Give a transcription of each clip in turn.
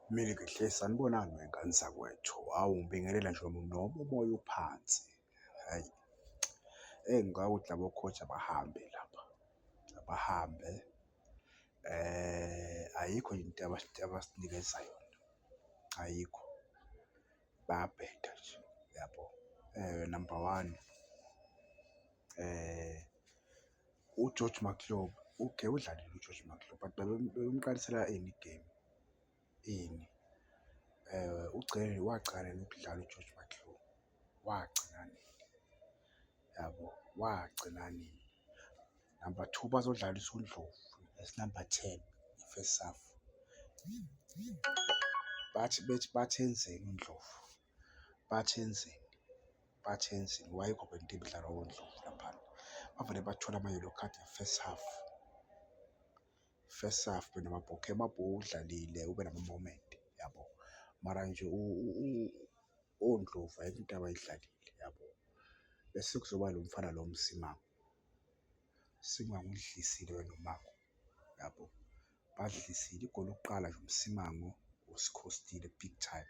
Mina ngihle, sanibonani wey'ngane zakwethu. Hawu, ngibingelela nje noma umoya uphansi, hhayi, engingaka ukuthi labo-coach abahambe lapha, abahambe ayikho into abasinikeza yona, ayikho, bayabheda nje, yabo. Namba one, uGeorge McCloy, okay, udlalile uGeorge McCloy but bebemqalisela ini igemu, ini? Ugcine, wagcina nini ukudlala uGeorge McCloy, wagcina nini, yabo? Wagcina nini? Namba two, bazodlalisa uNdlovu as number 10 nge-first half. Bathi bethi bathi enzeni uNdlovu, bathi enzeni, bathi enzeni? Ayikho phela into ebidlalwa oNdlovu laphana. Bavele bathola ama-yellow card nge-first half, first half okay, uMabhuku udlalile ube nama-moment yabo, mara nje oNdlovu ayikho into abayidlalile yabo. Bese kuzoba lo mfana lo Msimango, Msimango udlisile wena uMango yabo, badlisile igoli lokuqala nje uMsimango usikhostile big time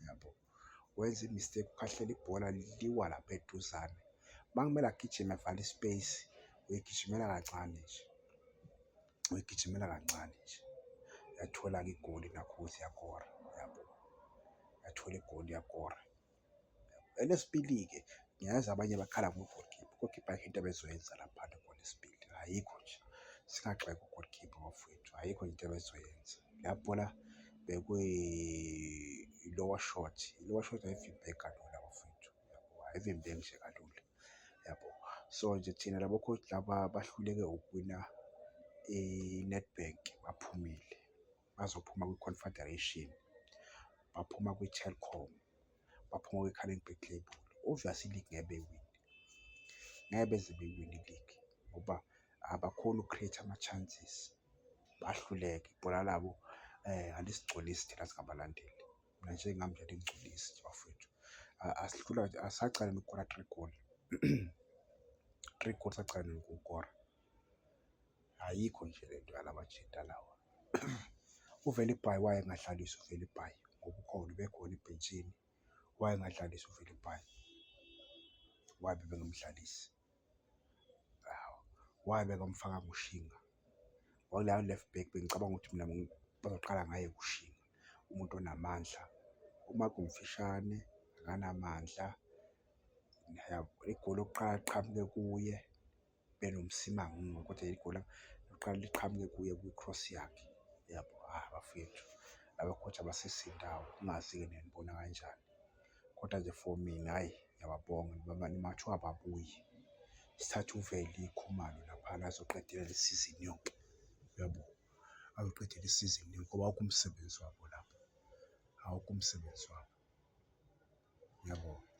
yabo. Wenza i-mistake ukhahlela ibhola liwa lapha eduzane, uma kumele agijime avale i-space, uyigijimela kancane nje, uyigijimela kancane nje. Yathola-ke igoli nakho ukuthi yakora yabo, yathola igoli yakora. Elesibili-ke, ngiyazi abanye bakhala ngo-goalkeeper, u-goalkeeper ayikho into abezoyenza laphana kwelesibili, ayikho nje. Singagxeki u-goalkeeper bafowethu, ayikho into abezoyenza. Leya bhola bekuyi-lower shot, i-lower shot ayivimbeki kalula bafowethu, yabo, ayivimbeki nje kalula, yabo. So nje thina labo-coach laba bahluleke ukuwina i-Nedbank baphumile, bazophuma kwi-Confederation, baphuma kwi-Telkom, baphuma kwi-Carling Black Label. Obvious i-league ngeke beyiwine, ngeke beze beyiwine i-league ngoba abakhoni uku-create-a ama-chances, bayahluleka. Ibhola labo alisigculisi thina singabalandeli, mina njengami nje alingigculisi nje bafowethu. Asihlulwa asacala nokukora three goal, three goal sacala nini ukuwukora? Ayikho nje le nto yala majita lawa. UVelibhayi wayengadlaliswa uVelibhayi ngoba ukhona, ubekhona ebhentshini, wayengadlaliswa uVelibhayi, why bebengamdlalisi? Hawu, why bengamfakanga uShinga? Ngoba left back bengicabanga ukuthi mina bazoqala ngaye uShinga, umuntu onamandla. UMagu mfishane, akanamandla, yabo. Igoli lokuqala liqhamuke kuye benoMsimango kodwa igoli lokuqala liqhamuke kuye kwi-cross yakhe, yabo. Hha, bafethu laba-coach abasisi ndawo, angazi-ke nina nibona kanjani, kodwa nje for mina hhayi ngiyababonga noma noma kuthiwa ababuyi, sithathe uVeli Khumalo laphana azoqedela le sizini yonke, uyabo? Azoqedela isizini yonke ngoba awukho umsebenzi wabo lapho, awukho umsebenzi wabo, ngiyabonga.